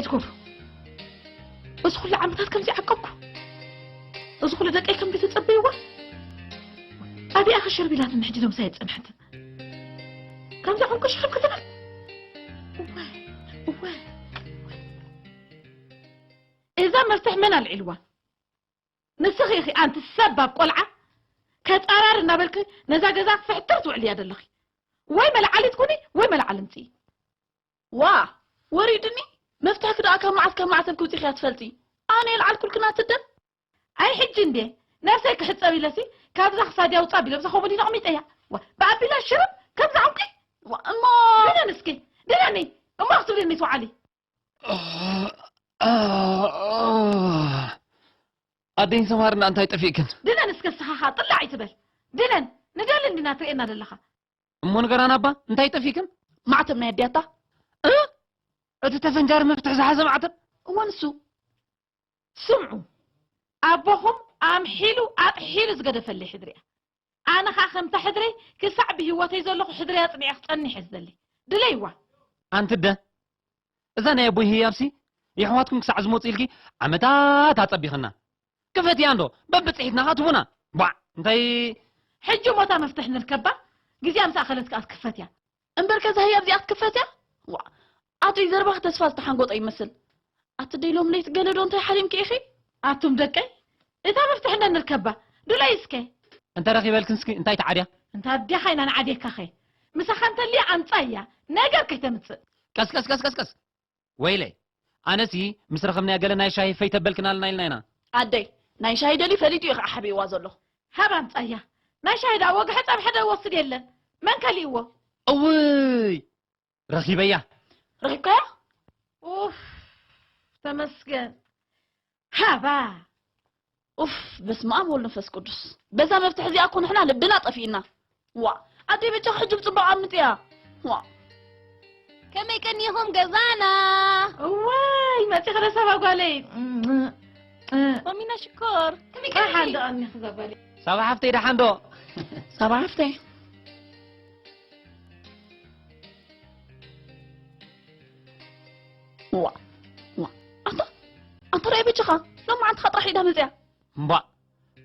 ኣይትገብሩ። እዚ ኩሉ ዓመታት ከምዚ ዓቀብኩ። እዚ ኩሉ ደቀይ ከም ዘይተጸበይዋ። ኣቢኣ ከሸርብ ኢላትኒ ሕጂ ዶ ምሳይ ጸንሐትን። ከምዚ ኾንኩ ሽሕብ ክትብል። እወ፣ እወ። እዛ መፍትሕ መን ኣልዒልዋ? ንስኺ ኢኺ ኣንቲ ሰብ ኣብ ቆልዓ ከጻራር እናበልኪ ነዛ ገዛ ክትፍሕትር ትውዕልያ ዘለኺ። ወይ መልዓሊት ኩኒ ወይ መልዓሊ ምጽኢ። ዋ፣ ወሪዱኒ። መፍትሕኪ ደኣ ካብ መዓስ ካብ ማዕተብ ክውጺኺ እያ ትፈልጢ። ኣነ የልዓልኩልክን ኣትደን። ኣይ ሕጂ እንዴ ነብሰይ ክሕጸብ ኢለሲ ካብዛ ክሳድ ያውጻ ቢለ ብዛ ኮሞዲኖ ኣቕሚጠያ። ዋ፣ ብኣቢላ ሽርብ ከምዛ ዕንቂ። ዋ፣ እሞ ድነን እስኪ፣ ድነኒ። እሞ ክትብልኒ ትውዓሊ። ኣደይን ሰማርና እንታይ ጠፊእክን? ድነን እስከ ስኻ ጥላዕ ይትበል። ድነን ንደሊ እንዲና ትርእየና ዘለኻ። እሞ ንገራና እባ እንታይ ጠፊእክን? ማዕተብ ናይ ኣዲያታ እ እቲ ተፈንጃሪ መፍትሕ ዝሓዘ ማዕተብ እወ ንሱ። ስምዑ ኣቦኹም ኣምሒሉ ኣጥሒሉ ዝገደፈለይ ሕድሪ እያ። ኣነ ኸዓ ከምታ ሕድረይ ክሳዕ ብህይወተይ ዘለኹ ሕድረይ ኣጽኒዐ ክጸንሕ እየ ዝደሊ። ድለይዋ። ኣንቲ ኣደ እዛ ናይ ኣቦይ ህያብሲ የሕዋትኩም ክሳዕ ዝመፁ ኢልኪ ዓመታት ኣፀቢኽና። ክፈትያ እንዶ በብፅሒትና ኸዓ ትቡና። ቧዕ እንታይ ሕጂ ሞታ መፍትሕ ንርከባ ግዜኣ ምስ ኣኸለት ከኣ ትክፈት እያ። እምበር ከዛ ህያብ እዚኣ ክትክፈት እያ? ዋ ኣቱይ ዘርባኺ ተስፋ ዝተሓንጎጠ ይመስል። ኣቲ ደይ ሎም ለይቲ ገለ ዶ እንታይ ሓሊምኪ ኢኺ? ኣቱም ደቀይ እታ መፍትሕ እንዶ ንርከባ ዱለይ እስከ። እንተ ረኺበልክን እስኪ እንታይ ትዓድያ? እንታ ኣዴኻ ኢና ንዓድየካ ኸ ምሳኻ እንተልያ ኣምጻያ ነገር ከይተምጽእ። ቀስ ቀስ ቀስ ቀስ ቀስ ወይለይ ኣነሲ ምስ ረኸብናያ ገለ ናይ ሻሂ ፈይተበልክናልና ኢልና ኢና። ኣደይ ናይ ሻሂ ደልዩ ፈሊጡ እዩ ኸዓ ሓቢእዋ ዘሎ። ሃብ ኣምጻያ ናይ ሻሂ ደኣ ወግሐ ጸብሐ ዶ ይወስድ የለን መን ከሊእዎ። እውይ ረኺበያ። ረኺብካያ? ኡፍ ተመስገን። ሃባ ኡፍ በስመ ኣብ ወወልድ ወመንፈስ ቅዱስ። በዛ መፍትሕ እዚኣ እኮ ንሕና ልብና ጠፊእና። ዋእ ኣደይ በጃኺ ሕጂ ብጽቡቕ ኣምጥያ። ዋእ ከመይ ቀኒኹም ገዛና? እዋይ መጺኺ ዶ ሳባ ጓለይ? ማሚና ሽኮር ከመይ ቀኒኺ? ደሓን ዶ ቀኒኺ እዛ ጓለይ? ሳባ ሓፍተይ ደሓን ዶ? ሳባ ሓፍተይ ዋእ ዋእ ኣታ ኣንታ ርኣይ በጃኻ ሎማዓንቲ ኸኣ ጥራሕ ኢዳ መጺኣ። እምቧእ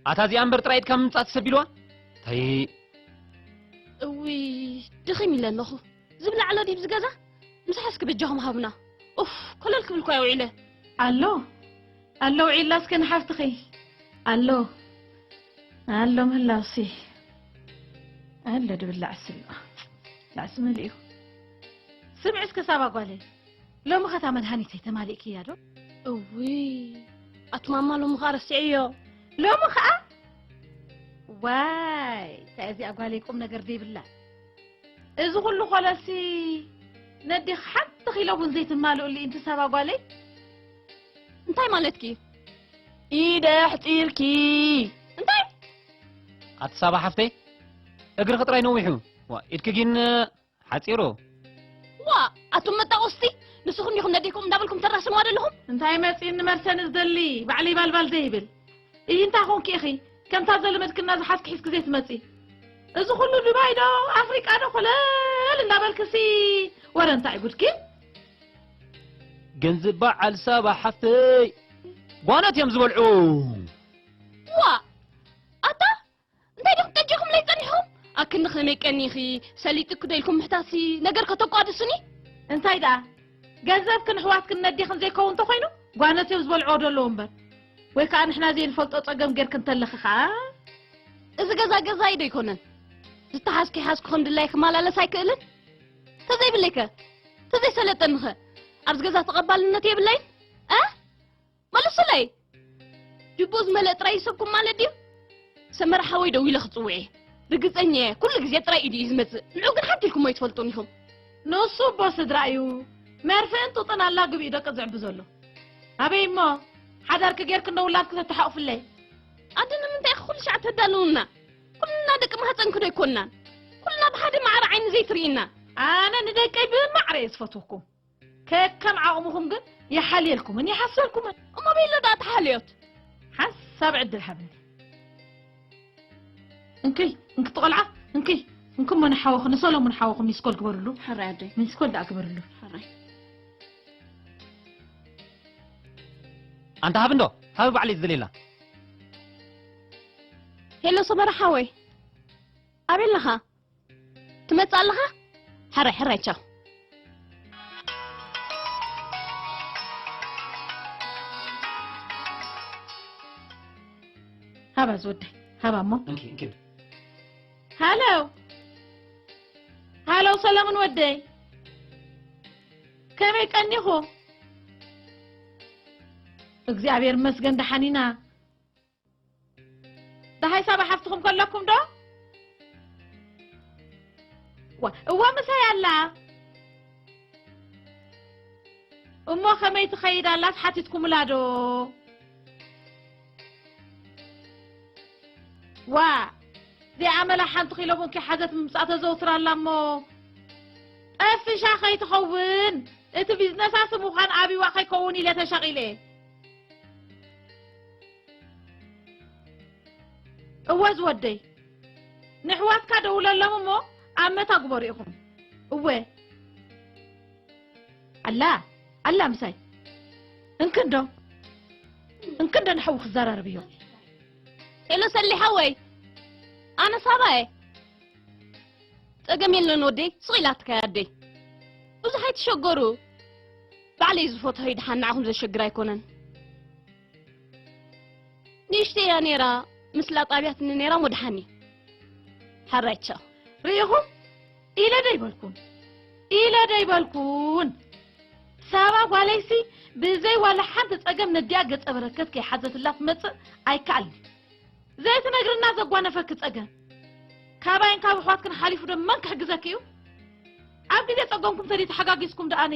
ኣታ እዚኣ እምበር ጥራይ ኢድካ ምምጻእ ተሰቢልዋ እንታይ እውይ ድኺም ኢለ ኣለኹ ዝብላዕ ኣሎ ድዩ ኣብዚ ገዛ ምሳሕ እስኪ በጃኹም ሃቡና ኡፍ ኮለል ክብል እኮ እየ ውዒለ ኣሎ ኣሎ ውዒላ እስከ ንሓፍትኺ ኣሎ ኣሎ ምህላውሲ ኣሎ ድብላዕ ስሎ ላዕሲ መሊኡ ስምዒ እስከ ሳባ ጓለይ ሎሚ ኸታ መድሃኒተይ ተማሊእክያ ዶ? እውይ ኣቲ ማማ ሎሚ ኸኣ ረሲዐዮ። ሎሚ ኸኣ? ዋይ እታ እዚኣ ጓለይ ቁም ነገር ዘይብላ። እዚ ኹሉ ኾለልሲ ነዴኺ ሓንቲ ኺሎ ቡን ዘይትማልኡሉ ኢንቲ ሳባ ጓለይ? እንታይ ማለትኪ? ኢደ ኣሕጺርኪ። እንታይ? ኣቲ ሳባ ሓፍተይ እግርኺ ጥራይ ነዊሑ። ዋ ኢድኪ ጊን ሓጺሩ። ዋእ ኣቱም መጣቆስቲ ንስኹም ዲኹም ነዴኩም እንዳበልኩም ተራስንዋ ዘለኹም? እንታይ መጺኒ መርሰኒ ዝደሊ ባዕለይ ባልባል ዘይብል። እይ እንታይ ኾንኪ ኢኺ ከምታ ዘለመድክና ዝሓዝኪ ሒዝኪ ዘይትመጺ? እዚ ኹሉ ዱባይ ዶ ኣፍሪቃ ዶ ኮለል እንዳበልክሲ ወረ እንታይ ጉድኪ? ገንዘብ በዓል ሳባ ሓፍተይ ጓኖት እዮም ዝበልዑ። ዋእ ኣታ እንታይ ዲኹም ጠጂኹምለይ ጸኒሕኹም? ኣክንዲ ከመይ ቀኒኺ? ሰሊጥኪ ዶ ኢልኩም ምሕታትሲ ነገር ከተቋድሱኒ? እንታይ ደኣ ገንዘብክን ኣሕዋትክን ነዴኽን ዘይከውን እንተኾይኑ ጓነትዮም ዝበልዕኦ ዶ ኣለዎ እምበር ወይ ከኣ ንሕና ዘይንፈልጦ ጸገም ጌርኪ እንተለኺ ከኣ። እዚ ገዛ ገዛይ ዶ ኣይኮነን? ዝተሓዝኩ ይሓዝኩ ከም ድላይ ክመላለስ ኣይክእልን? ተዘይብለይከ? ተዘይሰለጠኒኸ? ኣብዚ ገዛ ተቐባልነት የብለይን? እ? መልሱለይ! ጅቡኡ ዝመልአ ጥራይ ይስብኩም ማለት ድዩ? ሰመረ ሓወይ ደዊለ ክጽውዕ እየ። ርግጸኛ እየ፣ ኩሉ ግዜ ጥራይ ኢዱ እዩ ዝመጽእ። ንዑ ግን ሓንቲ ኢልኩሞ ኣይትፈልጡን ኢኹም። ንሱ እቦ ስድራ እዩ። መርፍእን ጡጥን ኣላግብ እዩ ደቂ ዝዕቢ ዘሎ። ኣበይ እሞ ሓዳርኪ ጌርኪ እንዶ ውላድኪ ተተሓቑፍለይ። ኣደ ንምንታይ ኢኺ ኩሉ ሻዕ ተዳልውና? ኩልና ደቂ ማህጸንኪ ዶ ኣይኮንናን? ኩልና ብሓደ ማዕረ ዓይኒ ዘይትርእይና። ኣነ ንደቀይ ብማዕረ እየ ዝፈትወኩም። ከከም ዓቕምኹም ግን ይሓልየልኩምን ይሓስበልኩምን። እሞ ቤሎ ደኣ ተሓልዮት። ሓንሳብ ዕድል ሃብኒ። እንክይ እንክቲ ቆልዓ እንክይ እንክሞ ንሓወኹ ንሰሎሙን ሓወኹም ሚስኮል ግበርሉ። ሕራይ ኣደይ። ሚስኮል ደኣ ግበርሉ። ሕራይ። ኣንታ ሃብ እንዶ፣ ሃብ ባዕለይ ዝደልየላ። ሄሎ ሰመረ ሓወይ፣ ኣበይ ኣለኻ? ትመጽእ ኣለኻ? ሕራይ፣ ሕራይ፣ ቻው። ሃባ ዝወደይ፣ ሃባ እሞ። እንኪ፣ እንኪ። ሃሎ። ሃሎ፣ ሰለሙን ወደይ። ከመይ ቀኒኹ? እግዚኣብሔር ይመስገን፣ ደሓን ኢና። ደሃይ ሳባ ሓፍትኹም ከለኩም ዶ? ዋ፣ እዋ፣ ምሳይ ኣላ። እሞ ከመይ ትኸይድ ኣላስ ሓቲትኩምላ ዶ? ዋ፣ እዚኣ መላ ሓንቲ ኪሎ ቡን ከይሓዘት ምምጻእ ተዘውትር ኣላ እሞ፣ ጠፊሻ ከይትኸውን፣ እቲ ቢዝነሳ ስም ምዃን ኣብይዋ ከይከውን ኢለ ተሸቒለ። እወ ዝወደይ፣ ንሕዋትካ ደውለሎም እሞ ኣብ መታ ግበሩ ኢኹም። እወ። ኣላ፣ ኣላ ምሳይ። እንክንዶ፣ እንክንዶ ንሓዊ ክዘራረብዮ። ሄሎ ሰሊ ሓወይ፣ ኣነ ሳባ እየ። ጸገም የለን ወደይ፣ ስቕ ኢላትካ እያ ኣደይ። ብዙሕ ኣይትሸገሩ። ባዕለይ ዝፈትሖ ይድሓን፣ ንዓኹም ዘሸግር ኣይኮነን። ንእሽተይ እያ ነይራ፣ ምስላ ጣብያትኒ ነይራ፣ እሞ ደሓን እየ። ሓራይ ቻው። ርኢኹም? ኢለ ዶ ኣይበልኩን? ኢለ ዶ ኣይበልኩን? ሳባ ጓለይሲ ብዘይ ዋላ ሓንቲ ጸገም ነዲኣ ገጸ በረከት ከይሓዘትላ ትመጽእ ኣይከኣልን። ዘይትነግርና ዘጓነፈኪ ጸገም። ካባይን ካብ ኣሕዋትክን ሓሊፉ ዶ መን ክሕግዘኪ እዩ? ኣብ ግዜ ጸገምኩም ተደይ ተሓጋጊዝኩም ደኣኒ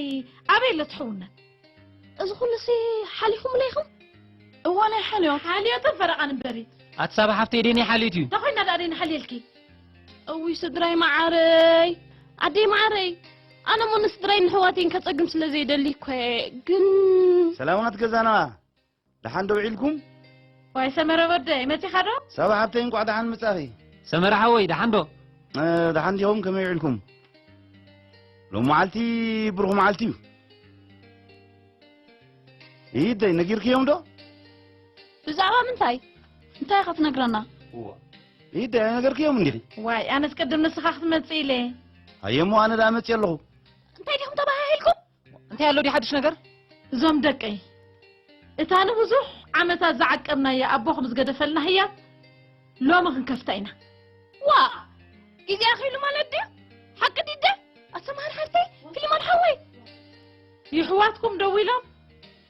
ኣበይ ኣሎ እቲ ሕውነት? እዚ ኩሉሲ ሓሊኹምለ ኢኹም? እዋን ኣይሓልዮን። ሓልዮትን ፈረቓን እምበሪ። ኣቲ ሳባ ሓፍተይ ደይ ናይ ሓልዮት እዩ። እንታይ ኮይና ደኣ ደይ ንሓልየልኪ? እውይ ስድራይ መዓረይ፣ ኣደይ መዓረይ፣ ኣነ እሞ ንስድራይን ንሕዋተይን ከጸግም ስለ ዘይደሊ እኮ እየ፣ ግን ሰላማት ገዛና፣ ደሓን ዶ ውዒልኩም? ዋይ ሰመረ ወደይ፣ መጺኻ ዶ? ሳባ ሓፍተይ እንቋዕ ደሓን መጻኺ። ሰመረ ሓወይ፣ ደሓን ዶ? እ፣ ደሓን ዲኹም? ከመይ ውዒልኩም? ሎም መዓልቲ ብሩኽ መዓልቲ እዩ። ኢደይ ነጊርክዮም ዶ? ብዛዕባ ምንታይ? እንታይ ኢኻ ትነግረና? እዋ። ኢደይ ኣይነገርክዮም እንዲኺ? ዋይ፣ ኣነስ ቅድም ንስኻ ክትመጽእ ኢለ። ኣየሞ ኣነ ደኣ መጽእ ኣለኹ። እንታይ ዲኹም ተባሃሂልኩም? እንታይ ኣሎ ድዩ ሓድሽ ነገር? እዞም ደቀይ፣ እታ ንብዙሕ ዓመታት ዝዓቀብናያ ኣቦኹም ዝገደፈልና ህያብ ሎሚ ክንከፍታ ኢና። ዋ! ግዜ ኣኺሉ ማለት ድዩ? ሓቂ ድደ? ኣሰማን ሓፍተይ፣ ፊልሞን ሓወይ። ይሕዋትኩም ደዊሎም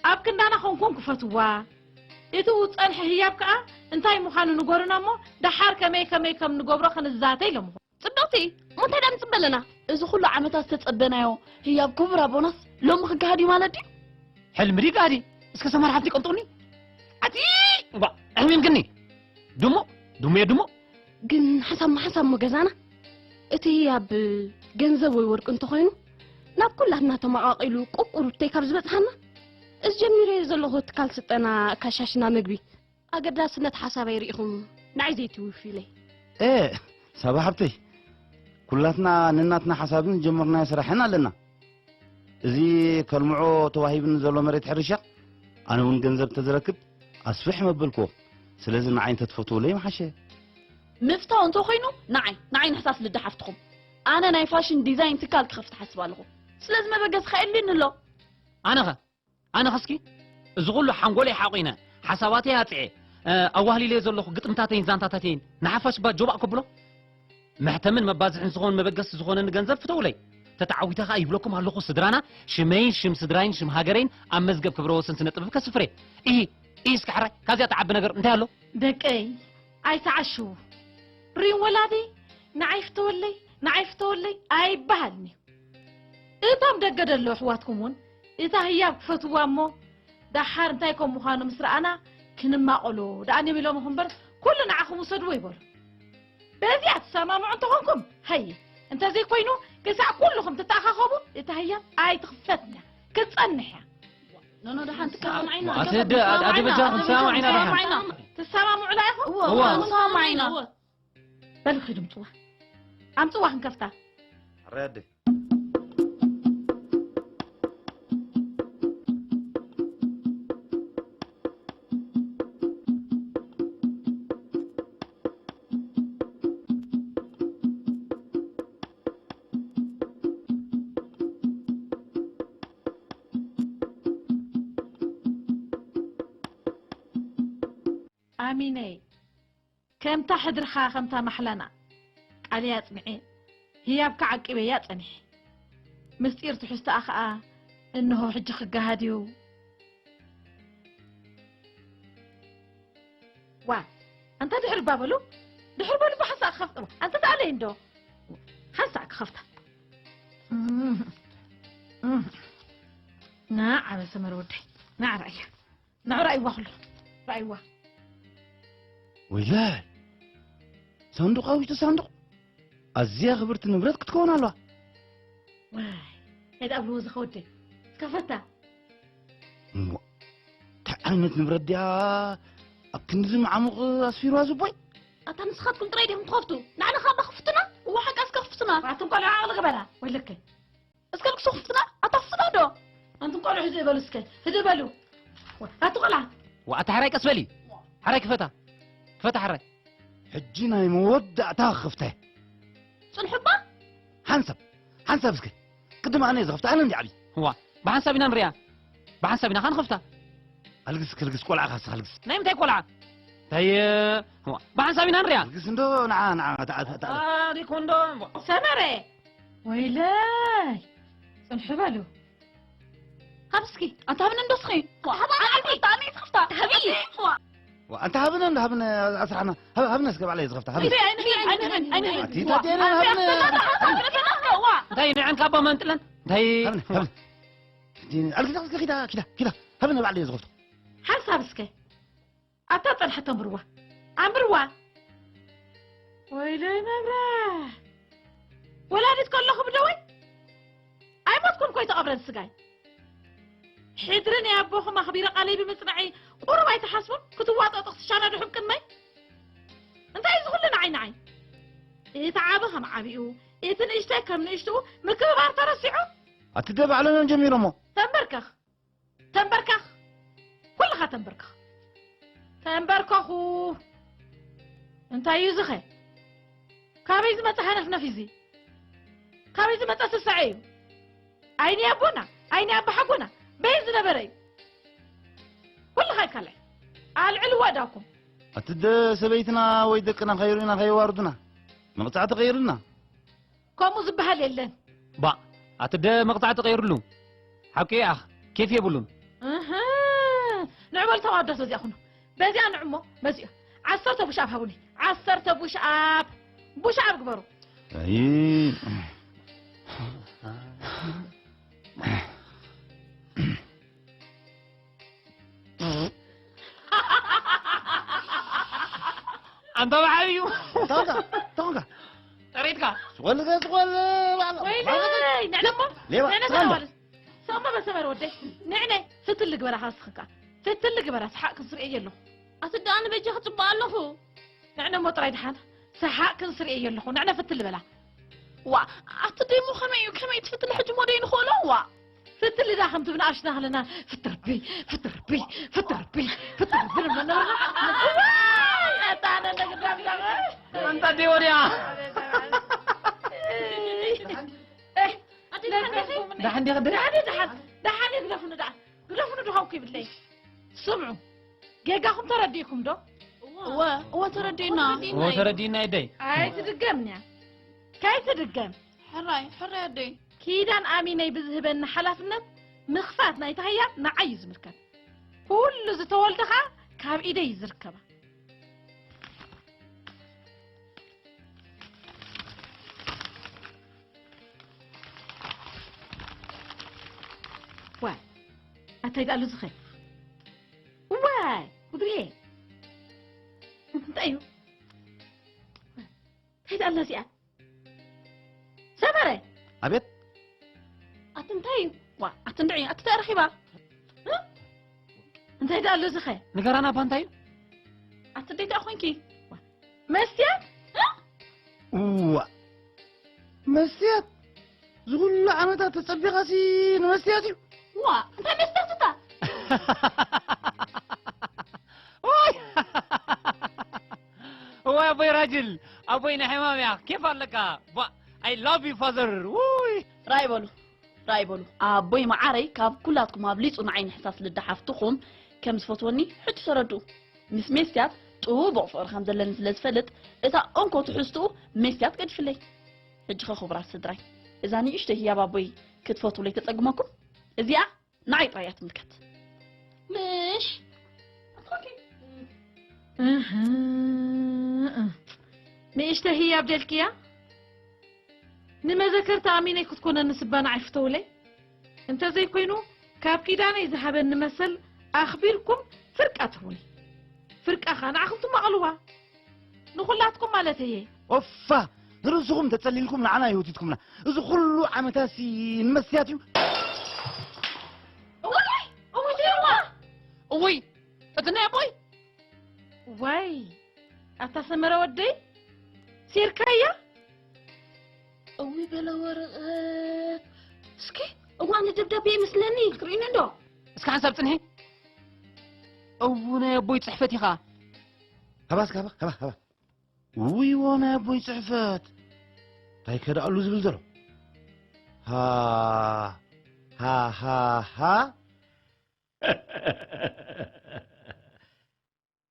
ኣብ ክንዳና ኮንኩም ክፈትዋ። እቲ ዝጸንሐ ህያብ ከኣ እንታይ ምዃኑ ንገሩና እሞ፣ ደሓር ከመይ ከመይ ከም ንገብሮ ክንዛተ ኢሎምኹም። ጽብቕቲ፣ እሞ እንታይ ደኣ ንጽበ ኣለና? እዚ ኩሉ ዓመታት ዝተጸበናዮ ህያብ ክቡር ኣቦናስ ሎሚ ክገሃድ እዩ ማለት ድዩ? ሕልሚ ድዩ ጋዲ? እስከ ሰማር ሓፍቲ ቀንጥቑኒ። ኣቲ፣ ባ፣ ኣሕሚምክኒ። ድሙ፣ ድሙ እየ ድሙ። ግን ሓሳብ ሓሳብ እሞ ገዛና፣ እቲ ህያብ ገንዘብ ወይ ወርቂ እንተኾይኑ፣ ናብ ኩላትና ተመቓቒሉ ቁቁር እተይ ካብ ዝበጽሓና፣ እዚ ጀሚረዮ ዘለኹ ትካል ስልጠና ኣካሻሽና ምግቢ፣ ኣገዳስነት ሓሳበይ ርኢኹም ንዓይ ዘይትውፊለይ። ኤ፣ ሳባ ሓብተይ፣ ኩላትና ነናትና ሓሳብን ዝጀመርናዮ ስራሕን ኣለና። እዚ ከልምዖ ተዋሂብኒ ዘሎ መሬት ሕርሻ፣ ኣነ እውን ገንዘብ ተዝረክብ ኣስፍሕ መበልክዎ። ስለዚ ንዓይ እንተትፈትውለይ ምሓሸ። ምፍታው እንተኾይኑ ንዓይ፣ ንዓይ ንሕሳስ ልደ ሓፍትኹም። ኣነ ናይ ፋሽን ዲዛይን ትካል ክኸፍት ሓስብ ኣለኹ። ስለዚ መበገሲ ከየድልየኒ ኣሎ። ኣነኸ? ኣነኸ እስኪ እዚ ኩሉ ሓንጎለይ ሓቑነ፣ ሓሳባተይ ኣጽዔ፣ እ፣ ኣዋህሊለዮ ዘለኹ ግጥምታተይን ዛንታታተይን ንሓፋሽ ባጆባእ ከብሎ? መሕተምን መባዝሕን ዝኾን መበገሲ ዝኾነኒ ገንዘብ ፍተውለይ። ተተዓዊተ ኸኣ ይብለኩም ኣለኹ ስድራና፣ ሽመይን ሽም ስድራይን ሽም ሃገረይን ኣብ መዝገብ ክብረ ወሰን ስነ ጥበብ ከስፍሬ። ኢሂ፣ ኢሂ እስኪ ሕራይ፣ ካብዚኣ ተዓቢ ነገር እንታይ ኣሎ? ደቀይ፣ ኣይተዓሽዉ። ሪም ወላዲ፣ ንዓይ ፍተወለይ፣ ንዓይ ፍተወለይ ኣይበሃልን እዩ። እቶም ደገ ደለዉ ኣሕዋትኩም እውን እታ ህያብ ክፈትዋ እሞ፣ ደሓር እንታይ ከም ምዃኑ ምስ ረኣና ክንማቐሎ ደኣ ንብል ኢሎምኹም እምበር፣ ኩሉ ንዓኹም ውሰድዎ ይበሉ። በዚኣ ትሰማምዑ እንተኾንኩም፣ ሃየ፣ እንተዘይኮይኑ፣ ክሳዕ ኩልኹም ትተኣኻኸቡ፣ እታ ህያብ ኣይትኽፈትን እያ፣ ክትጸንሕ እያ። ኖኖ፣ ደሓን ትከማምዓይና። ኣቲ ደ-፣ ኣቲ በጃኹም ትሰማምዓይና ደሓን። ትሰማምዑ ላ ኢኹም? እወ፣ እወ። እወ፣ ትሰማምዓይና። እወ። በሉ ኺዱ ምጽዋ። ኣምጽዋ ክንከፍታ። ኣረ ኣደ። ኣሚነይ፣ ከምታ ሕድርኻ፣ ከምታ ማሕላና፣ ቃለይ ኣጽኒዐ፣ ህያብካ ዓቂበያ ጸኒሐ። ምስጢር ትሕዝቶኣ ኸኣ እንሆ ሕጂ ክገሃድ እዩ። ዋ፣ ኣንታ ድሕር እባ በሉ፣ ድሕር በሉ፣ ብሓንሳእ ክኸፍት፣ ኣንታ ተኣለይ እንዶ፣ ሓንሳእ ክኸፍታ። እም፣ እም። ና ዓበ ሰመረ ወደይ፣ ና ርኣያ፣ ና ርኣይዋ ኩሉ፣ ርኣይዋ። ወይለይ፣ ሳንዱቕ ኣብ ውሽጢ ሳንዱቕ፣ ኣዝያ ክብርቲ ንብረት ክትከውን ኣለዋ። ዋይ፣ እንታይ ደኣ ብልዎ ዝኸወደ፣ እስከ ፈታ። እሞ፣ እንታይ ዓይነት ንብረት ድያ ኣብ ክንድዚ መዓሙቕ ኣስፊርዋ ዝቦይ? ኣታ ንስኻትኩም ጥራይ ዲኹም ትኸፍቱ? ንዓና ካብ ክፍትና? እዋ ሓቃ እስከ ክፍትና። ኣቱም ቆልዑ ዓቕሊ ግበራ። ወይለከ። እስከ ልክሱ ክፍትና? ኣታ ክፍትና ዶ? ኣንቱም ቆልዑ ህድእ በሉ እስከ። ህድእ በሉ። ወ-፣ ኣቲ ቆልዓ። ወ-፣ ኣታ ሓራይ ቀስ በሊ። ሓራይ ክፈታ። ክፈታ ሓራይ። ሕጂ ናይ መወዳእታ ክፍተ። ጽንሑባ? ሓንሳብ። ሓንሳብ እስከ። ቅድም ኣነ እየ ዝኸፍታ፣ ኣነ እንዲ ዓብዪ። እዋ፣ ብሓንሳብ ኢና ንሪኣ። ብሓንሳብ ኢና ኸዓ ንኸፍታ። ኣልግስ፣ ክልግስ፣ ቆልዓ ካስኻ ኣልግስ። ናይ ምንታይ ቆልዓ? እንታይ፣ እዋ፣ ብሓንሳብ ኢና ንሪኣ። ኣልግስ እንዶ፣ ንዓ፣ ንዓ፣ ተዓ-፣ ተዓ-፣ ተዓ-፣ ኣሪኮ እንዶ። ሰመረ! ወይለይ! ጽንሑ በሉ። ሃብ እስኪ፣ ኣንታ ሃብኒ እንዶ እስኺ። ሃብ፣ ሃብ፣ ሃብ፣ ሃብ፣ ሃብ፣ ሃብ። ዋ፣ ኣንታ ሃብኒ እንዶ ሃብኒ ኣስራሕና። ሃብ-፣ ሃብኒ እስከ ባዕለይ ዝኸፍታ፣ ሃብኒ። ኣይንህብን፣ ኣይንህብን፣ ኣይንህብን። ኣቲ ታዴና ሃብኒ። እንታይ ንዕን ካባ መንጥለን? እንታይ? ሃብኒ፣ ሃብኒ። ኣልኪ፣ ኣልኪ፣ ኪዳ፣ ኪዳ፣ ኪዳ። ሃብኒ ባዕለይ ዝኸፍቶ። ሓንሳብ እስከ። ኣታ ጸንሐት ኣንብርዋ። ኣንብርዋ። ወይለይ መብራ። ወላዲት ከለኹም ዶ ወይ? ኣይሞትኩን ኮይ ተቐብረን ስጋይ። ሕድሪ ናይ ኣቦኹም ኣኽቢረ ቃለይ ብምጽናዐይ ቁሩብ ኣይትሓስቡን? ክትዋጠጡ ክትሻነዱ ሕም ቅድመይ? እንታይ እዩ ዝኹሉ ንዓይ ንዓይ? እቲ ዓቢ ከም ዓቢኡ፣ እቲ ንእሽተይ ከም ንእሽትኡ ምክብባር ተረሲዑ? ኣቲ ደ ባዕሎም እዮም ጀሚሮሞ። ተንበርከኽ። ተንበርከኽ። ኩልኻ ተንበርከኽ። ተንበርከኹ። እንታይ እዩ ዝኸ? ካበይ ዝመጸ ሃነፍነፍ እዚ? ካበይ ዝመጸ ስስዐ እዩ? ኣይኒ ኣቦና፣ ኣይኒ ኣባሓጎና፣ በይ ዝነበረ እዩ። ኩልኻ ይካላዕ። ኣልዕልዎ እዳኩም። ኣቲ ደ ሰበይትና ወይ ደቅና ከይርእዩና ከየዋርዱና። መቕጻዕቲ ቀይሩልና። ከምኡ ዝበሃል የለን። ባ፣ ኣቲ ደ መቕጻዕቲ ቀይሩሉ። ሓቂ ኣኽ፣ ኬፍ የብሉን። እህ፣ ንዑ በሉ ተዋደሱ በዚኣ ኩኑ። በዚኣ ንዑ እሞ፣ በዚኣ። ዓሰርተ ቡሽኣፕ ሃቡኒ። ዓሰርተ ቡሽኣፕ። ቡሽኣፕ ግበሩ። ኣይ። ኣንታ ብዓብዩ። ቶንጋ፣ ቶንጋ። ጠሪጥካ። ስቆል፣ ስቆል፣ ባዕላ-፣ ወይለይ፣ ባዕላ-፣ ንዕና እሞ፣ ሌባ፣ ንዕና ስቆል። ተዋደስ። ሰማ በሰመር ወደይ፣ ንዕነ ፍትል ግበራ፣ ካስኽካ። ፍትል ግበራ፣ ሰሓቅ ክንስር እየ ኣለኹ። ኣቲ ደኣ ንበጃ ክጽባእ ኣለኹ። ንዕነ እሞ ጥራይ ደሓን፣ ሰሓቅ ክንስር እየ ኣለኹ። ንዕነ ፍትል በላ። ዋ፣ ኣቲ ደሞ ከመይ እዩ? ከመይ ትፍትል ሕጂ ሞደይ ንኽእሎ? ዋ። ፍትል ዳ ከም ትብል ኣሽና ከለና፣ ፍትርቢ፣ ፍትርቢ፣ ፍትርቢ፣ ፍትርቢ ንብሎ ነበርና። እዋይ፣ ኣታ ኣነ ነግዳም ዳመ። ኣንታ ደይ ወዲያ። እህ፣ ኣቲ ደሓን ዲኺ? ደሓን ዲኺ? ደሓን፣ ደሓን፣ ደሓን፣ ግደፉኒ ደኣ። ግደፉኒ ዶ ሃውኩ ይብለይ። ስምዑ፣ ጌጋኹም ተረዲእኩም ዶ? እወ፣ እወ፣ ተረዲእና። እወ፣ ተረዲእና፣ ይደይ። ኣይትድገምንያ። ከይትድገም። ሕራይ፣ ሕራይ ኣደይ። ኪዳን ኣሚነይ ብዝህበኒ ሓላፍነት ምኽፋት ናይቲ ሃያ ንዓይ እዩ ዝምልከት። ኩሉ ዝተወልደ ኸኣ ካብ ኢደይ እዩ ዝርከባ። ዋይ፣ ኣታይ ደኣሉ ዝኸ? ዋይ፣ ጉድሬ። እንታይ እዩ? እንታይ ደኣላ እዚኣ? ሰመረ! ኣቤት። ኣቲ እንታይ እዩ? ዋ፣ ኣቲ እንድዒ፣ ኣቲ እንታይ ረኺባ? እ? እንታይ ደኣሉ ዝኸ? ንገራና እባ እንታይ እዩ? ኣቲ ደይ ደኣ ኾንኪ? ዋ፣ መስትያት? እ? እዋ። መስትያት? ዝኹሉ ዓመታት ተጸቢኻሲ ንመስትያት እዩ? ዋ፣ እንታይ መስትያት እታ? ኦይ! እዋይ ኣቦይ ራጅል፣ ኣቦይ ናይ ሕማም እያ፣ ኬፍ ኣለካ። ባ-፣ I love you father። ውይ! ራይ በሉ፣ ራይ በሉ። ኣቦይ መዓረይ ካብ ኩላትኩም ኣብሊጹ ንዓይ ንሕሳስ ልዳ ሓፍትኹም ከም ዝፈትወኒ ሕጂ ተረድኡ። ምስ ሜስትያት ጥቡቕ ፍቕሪ ከም ዘለኒ ስለ ዝፈልጥ፣ እታ እንኮ ትሕዝትኡ መስትያት ገዲፍለይ። ሕጂ ኸ ክቡራት ስድራይ፣ እዛ ንእሽተይ ህያብ ኣቦይ ክትፈትውለይ ተጸግመኩም? እዚኣ ንዓይ ጥራይ እያ ትምልከት። ምሽ? እህ፣ ንእሽተይ ህያብ ደልክያ? ንመዘከርታ ኣሚነይ ክትኮነኒ ስባ ንዓይ ፍተውለይ። እንተዘይኮይኑ፣ ካብ ኪዳነይ ዝሃበኒ መሰል ኣኽቢርኩም ፍርቃ ትህቡኒ። ፍርቃ ኸኣ ንዓኹም ትማቐልዋ። ንኹላትኩም ማለት እየ። ኦፋ! ንርእስኹም ተጸሊልኩም ንዓና ይህውቲትኩምና። እዚ ኩሉ ዓመታሲ ንመስትያት እዩ። እዋይ! እውይ! እውይ! እቲ ናይ ኣቦይ! ዋይ! ኣታ ሰመረ ወደይ! ሴርካያ? እውይ በለ ወረቐት! እስኪ እዋን ደብዳቤ ይመስለኒ። ክትርእይኒ እንዶ? እስኪ ሓንሳብ ጽንሒ። እው ናይ ኣቦይ ጽሕፈት ኢኻ። ሃባ እስኪ ሃባ፣ ሃባ፣ ሃባ። ውይዎ ናይ ኣቦይ ጽሕፈት። እንታይ ከደኣሉ ዝብል ዘሎ? ሃ፣ ሃ፣ ሃ፣ ሃ።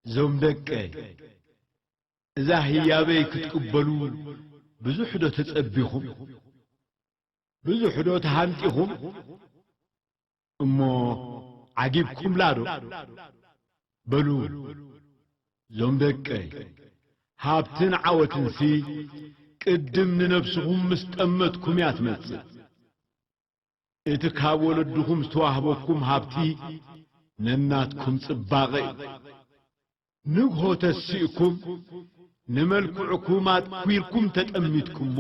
ዞም ደቀይ፣ እዛ ህያበይ ክትቅበሉ ብዙሕ ዶ ተጸቢኹም? ብዙሕ ዶ ተሃንጢኹም? እሞ ዓጊብኩምላ ዶ? በሉ፣ ዞም ደቀይ፣ ሃብትን ዓወትንሲ ቅድም ንነብስኹም ምስ ጠመትኩም እያ ትመጽእ። እቲ ካብ ወለድኹም ዝተዋህበኩም ሃብቲ ነናትኩም ጽባቐ እዩ። ንግሆ ተሲእኩም ንመልክዕኩም ኣትኲርኩም ተጠሚትኩሞ፣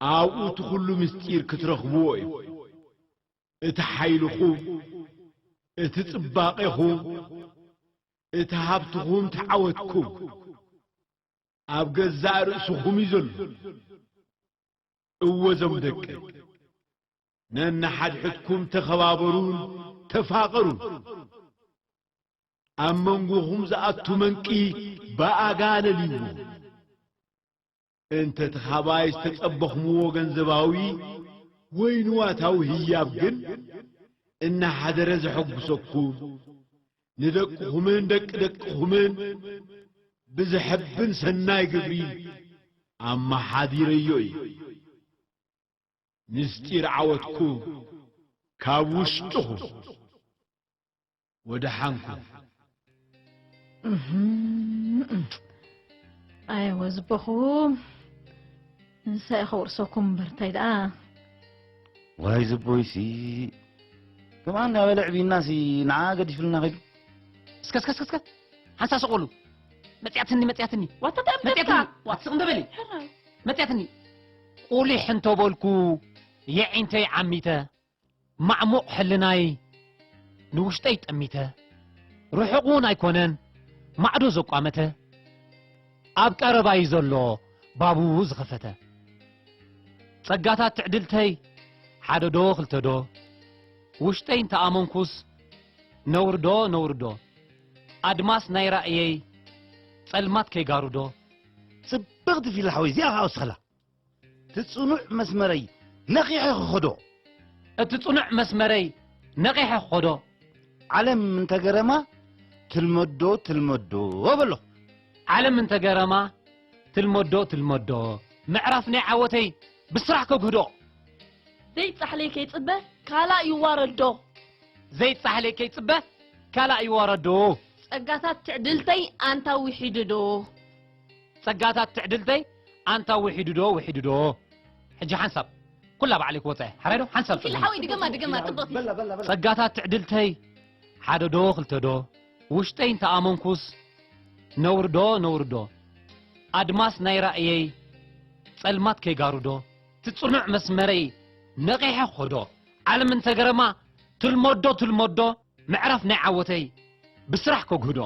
ኣብኡ እቲ ኹሉ ምስጢር ክትረኽብዎ እዩ። እቲ ሓይልኹም፣ እቲ ጽባቐኹም፣ እቲ ሃብትኹም፣ እቲ ዓወትኩም ኣብ ገዛእ ርእስኹም እዩ ዘሎ። እወ ዞም ደቀይ፣ ነንሓድሕድኩም ተኸባበሩን ተፋቐሩን። ኣብ መንጎኹም ዝኣቱ መንቂ ብኣጋ ለልይዎ። እንተ እቲ ኻባይ ዝተጸበኽምዎ ገንዘባዊ ወይ ንዋታዊ ህያብ ግን እናሓደረ ዘሐጉሰኩም፣ ንደቅኹምን ደቂ ደቅኹምን ብዘሐብን ሰናይ ግብሪ ኣመሓዲረዮ እዩ። ምስጢር ዓወትኩም ካብ ውሽጥኹም ወደሓንኩም። እህም፣ ኣይወ ዝበኹም፣ ንሳ ኢኸ ውርሰኩም እምበር እንታይ ደኣ። ዋይ ዝቦይሲ፣ ከምኣ እንዳበለ ዕብይናሲ ንዓ ገዲፍልና ኸይዱ። እስከ፣ እስከ፣ እስከ፣ እስከ፣ ሓንሳ ስቕ በሉ። መጽያትኒ፣ መጽያትኒ። ዋታ እንታይ መጽያትኒ። ኣምበካ? ዋ፣ ስቕ እንደ በሊ። ሕራይ። መጽያትኒ። ቁሊሕ እንተበልኩ የዒንተይ ዓሚተ፣ ማዕሙቕ ሕልናይ ንውሽጠይ ጠሚተ፣ ርሑቕ እውን ኣይኮነን ማዕዶ ዘቋመተ፣ ኣብ ቀረባይ ዘሎ ባቡ ዝኸፈተ። ጸጋታት ትዕድልተይ ሓደ ዶ ክልተ ዶ፣ ውሽጠይ እንተኣመንኩስ ነውርዶ ነውርዶ፣ ኣድማስ ናይ ራእየይ ጸልማት ከይጋርዶ። ጽብቕቲ ፊልም ሓወይ፣ እዚኣ ኸኣ ወስኸላ። እቲ ጽኑዕ መስመረይ ነቒሐ ክኸዶ። እቲ ጽኑዕ መስመረይ ነቒሐ ክኸዶ። ዓለም እንተገረማ ትልመዶ ትልመዶ በሎ። ዓለም እንተገረማ ትልመዶ ትልመዶ። ምዕራፍ ናይ ዓወተይ ብስራሕ ከግህዶ። ዘይጻሕለይ ከይጽበ ካልእ ይዋረዶ። ዘይጻሕለይ ከይጽበ ካልእ ይዋረዶ። ጸጋታት ትዕድልተይ ኣንታ ውሒዱ ዶ። ጸጋታት ትዕድልተይ ኣንታ ውሒዱ ዶ፣ ውሒዱ ዶ። ሕጂ ሓንሳብ ኩላ ባዕለይ ክወጻ እየ። ሓራይ ዶ? ሓንሳብ ፊል ጽንሒ። ሓወይ ድገማ፣ ድገማ፣ ጽብቕቲ። በላ፣ በላ፣ በላ። ጸጋታት ትዕድልተይ ሓደ ዶ፣ ክልተ ዶ። ውሽጠይ እንተኣመንኩስ ነውሪ ዶ፣ ነውሪ ዶ። ኣድማስ ናይ ራእየይ ጸልማት ከይጋርዶ። እቲ ጽኑዕ መስመረይ ነቒሐ ክኸዶ። ዓለም እንተገረማ ትልመዶ፣ ትልመዶ። ምዕራፍ ናይ ዓወተይ ብስራሕ ከግህዶ።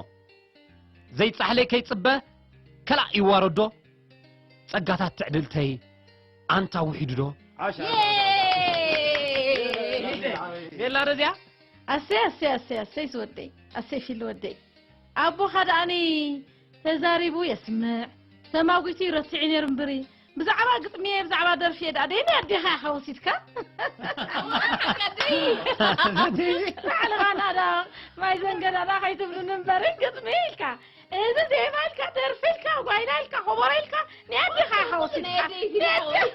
ዘይጻሕለይ ከይጽበ ከላእ ይዋረዶ። ጸጋታት ትዕድልተይ ኣንታ ውሒዱ ዶ። ዓሻ። የላ ረዚያ። ኣሰይ፣ ኣሰይ፣ ኣሰይ፣ ኣሰይ ዝወደይ፣ ኣሰይ ፊል ወደይ። ኣቦኻ ደኣኒ ተዛሪቡ የስምዕ፣ ተማጒቱ ይረትዕ እዩ ነይሩ እምብሪ፣ ብዛዕባ ግጥሚ እየ፣ ብዛዕባ ደርፊ እየ። ደኣ ደይኒ ኣዴኻ ኢኻ ወሲድካ? ባዕልኻ ናዳ ማይ ዘንገዳዳ ከይትብሉኒ እምበሪ፣ ግጥሚ ኢልካ፣ እዚ ዜማ ኢልካ፣ ደርፊ ኢልካ፣ ጓይላ ኢልካ፣ ኾቦሮ ኢልካ፣ ናይ ኣዴኻ ኢኻ ወሲድካ። ናይ ኣደይ፣ ናይ ኣደይ።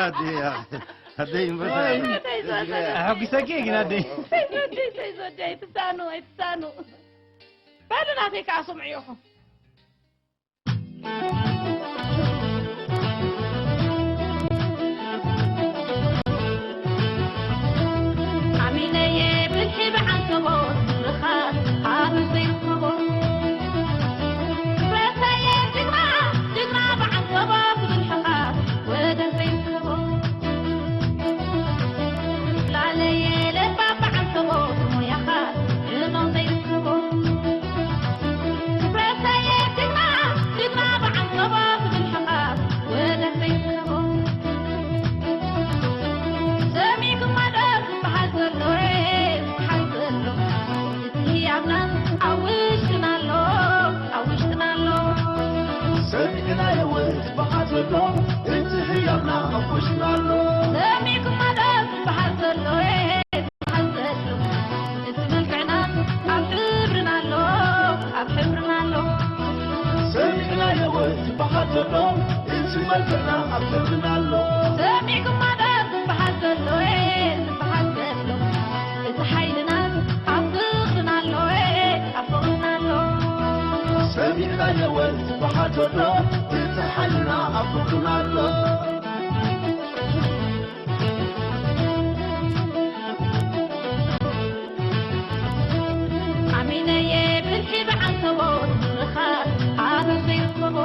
ኣደይ፣ ኣደይ እምበር። ኣሕጒሰኪ እየ ግን ኣደይ። ሰይዞደይ፣ ሰይዞደይ፣ ኣይትሳኑ፣ ኣይትሳኑ። በሉ ናተይ ከኣ ስምዑ ኢኹም። ኣሚነየ ብልሒ ብዓንተቦ ዝርኻ ኣበ ዘይርከቦ። ብረታየ ጅግና፣ ጅግና ብዓንተቦ ብብልሕኻ ወደር ዘይርከቦ። ላለየ ለባ ብዓንተቦ ሞያኻ ሕማም ዘይርከቦ። ሰሚዕናዮ ዝበሃል ዘሎ፣ እቲ ህያብና ኣብ ውሽጥና ኣሎ። ዝበሃል ዘሎ፣ እቲ መልክዕና ኣብ ሕብርና ኣሎ፣ ኣብ ሕብርና ኣሎ። ሰሚዕናዮ ዝበሃል ዘሎ፣ እቲ መልክዕና ኣብ ሕብርና ኣሎ። ሰሚዕኩማ ዶ ዝበሃል ዘሎ፣ ዝበሃል ዘሎ፣ እቲ ሓይልና ኣብ ፍቕርና ኣሎ፣ ኣብ ፍቕርና ኣሎ። ሰሚዕናዮ ዝበሃል ዘሎ፣ እቲ ሓይልና ኣብ ፍቕርና ኣሎ። ኣሚነየ ብልሒ ብዓንተቦ ዝርኻ ኣበብ ዘይርከቦ።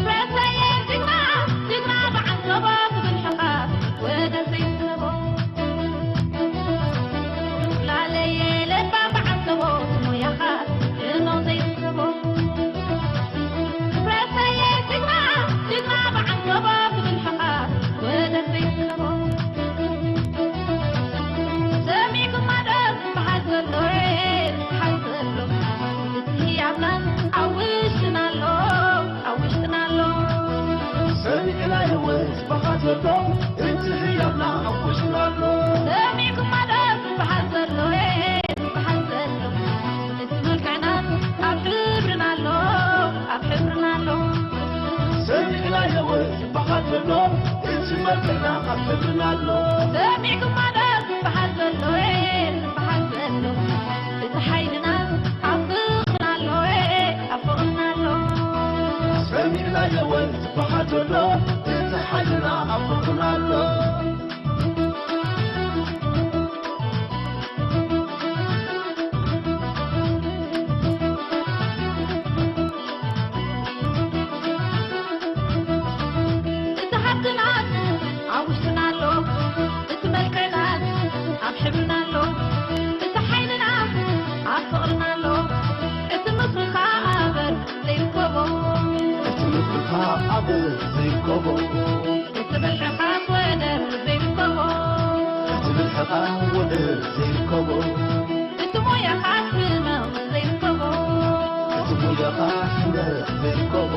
ብረታየ ጅግና፣ ጅግና ብዓንተቦ ብብልሕኻ ወደብ ዘይርከቦ። ላለየ ለባ ብዓንተቦ ሞያኻ እኖ ዘይርከቦ። ሰሚዕናዮ ዝበሃል ዘሎ፣ እቲ ህያብና ኣብ ውሽጥና ኣሎ። ሰሚዕኩማ ዶ ዝበሃል ዘሎ፣ ዝበሃል ዘሎ፣ እቲ መልክዕና ኣብ ሕብርና ኣሎ፣ ኣብ ሕብርና ኣሎ። ሰሚዕናዮ ዝበሃል ዘሎ፣ እቲ መልክዕና ኣብ ሕብርና ኣሎ። ሰሚዕኩማ ዶ ዝበሃል ዘሎ፣ ዝበሃል ዘሎ፣ እቲ ሓይልና ኣብ ፍቕርና ኣሎ፣ ኣብ ፍቕርና ኣሎ። ሰሚዕናዮ ዝበሃል ዘሎ፣ እቲ ሓይልና ኣብ ፍቕርና ኣሎ። እቲ ሃብትና ኣብ ውሽጥና ኣሎ፣ እቲ መልክዕና ኣብ ሕብርና ኣሎ፣ እቲ ሓይልና ኣብ ፍቕርና ኣሎ። እቲ ምኽርኻ ኣበር ዘይርከቦ፣ እቲ ምኽርኻ ኣበር ዘይርከቦ፣ እቲ ብልሕኻ ወደር ዘይርከቦ፣ እቲ ብልሕኻ ወደር ዘይርከቦ፣ እቲ ሞያኻ ሕመቕ ዘይርከቦ፣ እቲ ሞያኻ ሕመቕ ዘይርከቦ።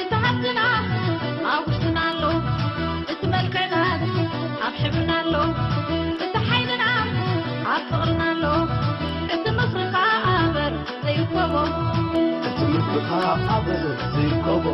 እቲ ሃብትና ኣብ ውሽጥና ኣሎ፣ እቲ መልክዕና ኣብ ሕብርና ኣሎ፣ እቲ ሓይልና ኣብ ፍቕርና ኣሎ፣ እቲ ምኽርኻ ኣበር ዘይርከቦ፣ እቲ ምኽርኻ ኣበር ዘይርከቦ፣